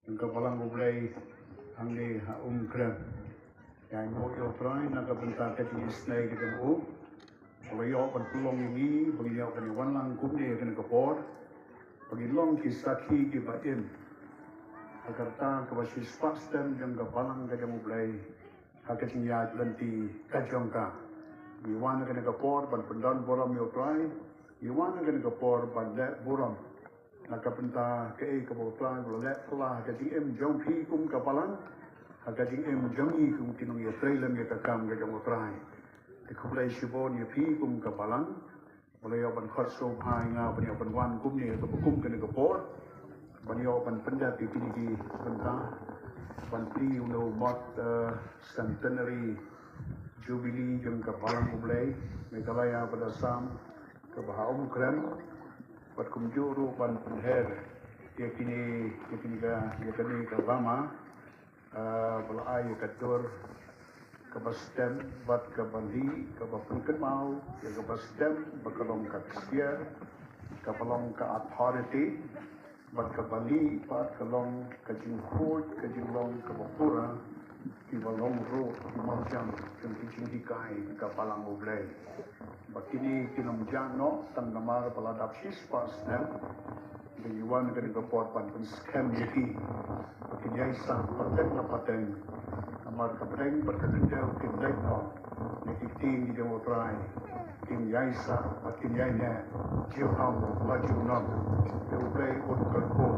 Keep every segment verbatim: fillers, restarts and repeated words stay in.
jong ka Balang U Blei hangne ha Umkrem. Ïa ngi ïa u Trai na ka bynta ka jingisynei ka jong u, ba la ïoh ban pynlong ïa ngi ba ngin ïoh ban ïa wan lang kumne ha kane ka por, ba ngin long ki sakhi kiba im ha ka rta kaba shispah snem jong ka Balang ka jong U Blei ha ka jingïaid lynti ka jong ka. Ngi wan ha kane ka por ban pyndon burom ïa u Trai, ngi wan ha kane ka por ban leh burom na ka bynta kaei kaba u Trai u la leh pla ha ka jingim jong phi kum ka Balang, ha ka jingim jong ngi kum ki nongïatrei lem ïa ka kam ka jong u Trai. Te khublei shibun ïa phi kum ka Balang ba la ïoh ban khot sngewbha ïa nga ban ïoh ban wan kumne ha kaba kum kane ka por, ban ïoh ban pyndep ïa kine ki bynta ban plie ïa une u mot, eh, centenary jubilee jong ka Balang U Blei Meghalaya bad Assam kaba ha Umkrem, bad kumjuh ruh ban pynher ïa kine, ïa kine ka, ïa kane ka lama, ah, ba la ai ïa ka dur kaba stem bad kaba lieh, kaba pynkynmaw ïa kaba stem ba ka long ka ksiar, kaba long ka authority, bad kaba lieh pat ka long ka jingkhuid, ka jinglong kaba pura, kiba long ruh ki marjan jong ki jinghikai ka Balang U Blei. Ba kine ki long jano tang namar ba la dap shispah snem. Ba ngi wan ha kane ka por ban pynskhem ïa ki ba kin ïaisah pateng na pateng. Namar ka bneng bad ka khyndew kin leit noh na ki ktien ki jong u Trai. Kin ïaisah bad kin ïaineh junom la junom. Te U Blei un kyrkhu.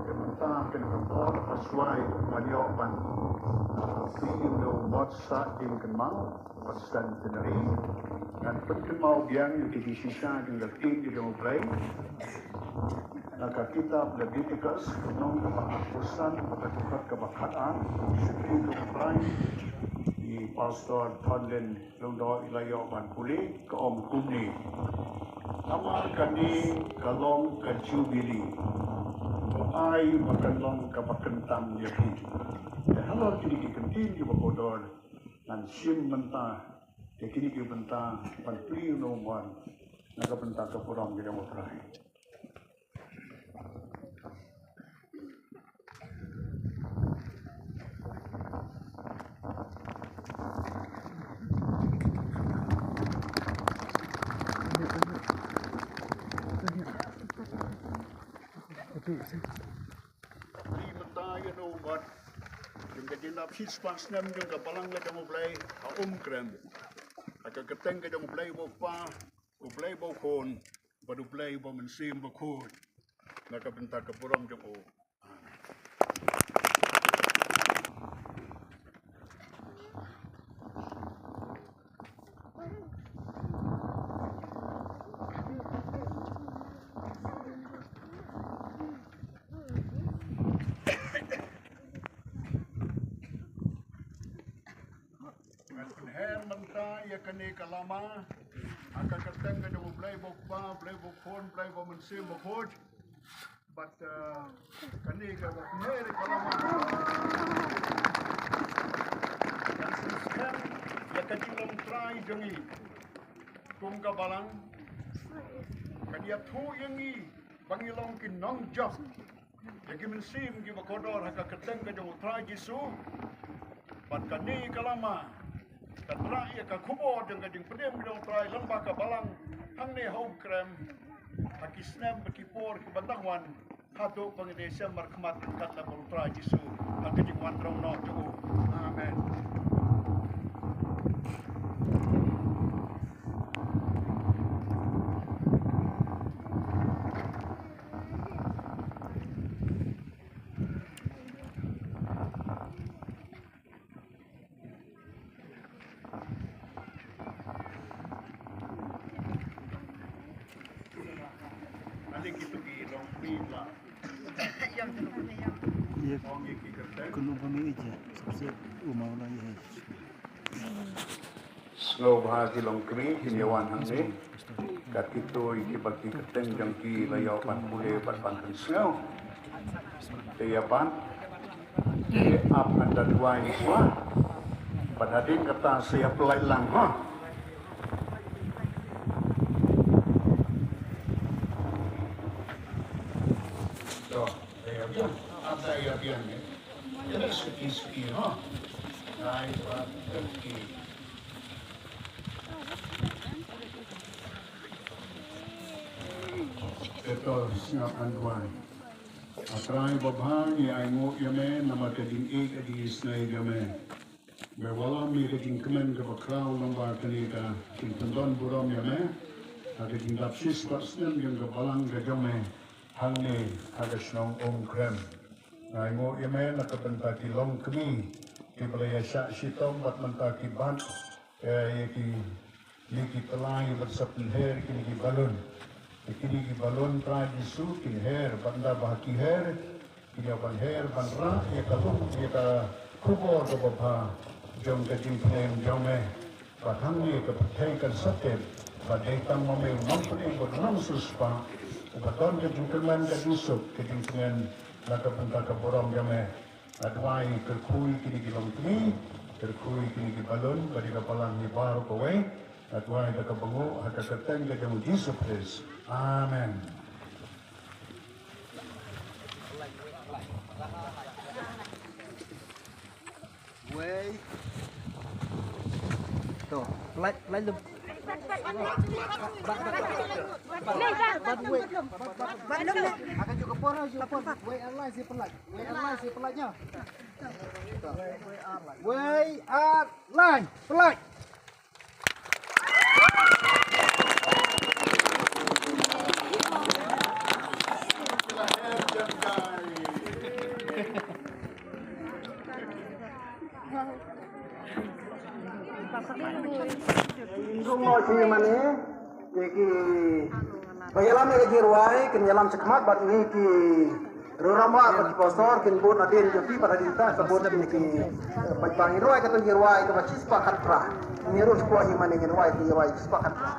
Te mynta ha kane ka por ha shuwa ban ïoh ban plie ïa une u mot sah jingkynmaw. Bad centenary. Ngan pynkynmaw biang ïa ki jingshisha jong ka ktien ka jong U Blei na ka kitab Leviticus, ka lynnong kaba arphew san, bad ka dkhot kaba khatar. Shakri jong U Blei, i Pastor Thondon Lyngdoh i la ïoh ban pule, ka ong kumne. Namar kane ka long ka Jubilee, to ai ba kan long kaba kyntang ïa phi. Te halor kine ki kyntien kiba kordor, ngan shim bynta ïa kine ki bynta ban plie ïa une u mot na ka bynta ka burom ka jong u Trai. Plie mynta ïa une u mot jong ka jingdap shispah snem jong ka Balang ka jong U Blei ha Umkrem, ha ka kyrteng ka jong U Blei uba U Kpa, U Blei uba U Khun bad U Blei uba U Mynsiem Bakhuid, na ka bynta ka burom jong u. Ngan pynher mynta ïa kane ka lama ha ka kyrteng ka jong U Blei uba U Kpa, U Blei uba U Khun, U Blei uba U Mynsiem Bakhuid. Bad, eh, kane ka, ka pynher ka lama, ngan skhem ïa ka jinglong trai jong ngi kum ka Balang. Kan ïathuh ïa ngi ba ngi long ki nongjop ïa ki mynsiem kiba kordor ha ka kyrteng ka jong U Trai Jisu. Bad kane ka lama kan rah ïa ka khubor jong ka jingpynim jong U Trai lyngba ka Balang hangne ha Umkrem ha ki snem bad ki por kiban dang wan, haduh ba ngin ïashem markhmat ryngkat bad U Trai Jisu ha ka jingwan rong noh jong u. Amen. Ye, kano kano ija, सबसे वो मामला ये है। Sngewbha ki longkmie, kin ïa wan hangne. Kat kito kiba ki kyrteng jong ki la ïoh ban pule bad ban pynsngew. Te ïa ban, te ap hangta duwai shuwa. Bad hadien kata sa ïa pynlait lang, ha. To, te ïa ban, ap sa ïa Biang, eh. Kena suki-suki, ha. Ai, ba, suki. Ito, sngap, ngan duwai. A Trai babha, ngi ainguh ïa me namar ka jingïeit, ka jingisynei jong me. Me wallam ïa ka jingkmen kaba khraw lyngba kane ka jingpyndon burom ïa me ha ka jingdap shispah snem jong ka balang ka jong me hangne ha ka shnong Umkrem. Nga ainguh ïa me na ka bynta ki longkmie kiba la ïa shah shitom bad mynta ki bat, eh, ïa ki Kine ki pynlait bad sa pynher kine ki balloon. Kine ki balloon Trai Jisu kin her bad ynda ba ki her, kin ïa ban her ban rah ïa ka lum ïa ka khubor kaba bha jong ka jingpynim jong me. Bad hangne ka pyrthei kan sa tip ba dei tang ma me u nongpynim bad u nongsiewspah uba don ka jingkyrmen ka jingsuk ka jingtngen na ka bynta ka burom jong me. Nga duwai kyrkhu ïa kine ki longkmie, kyrkhu ïa kine ki balloon, ba dei ka balang hi baroh kawei. Nga duwai da kaba nguh ha ka kyrteng ka jong u Jisu Khrist. Amen. Wei. To, pynlait, pynlait lum. Bat, bat, bat. Bat, wei. Bat, bat, bat. Akan juk ka por, juk ka por. Wei, ar lai, si pynlait. Wei, ar lai, si pynlait nya. Wei, ar lai, pynlait. Kin ïalam ïa ka jingrwai, kin ïalam shakhmat bad ngi ki rurama bad ki pastor kin bud nadien jong ki bad hadien ta ka bud kine ki, eh, paidbah. Ngi rwai kata jingrwai kaba shispah khatphra. Ngi ruh shuwa ïa mane ngi rwai ki rwai shispah khatphra.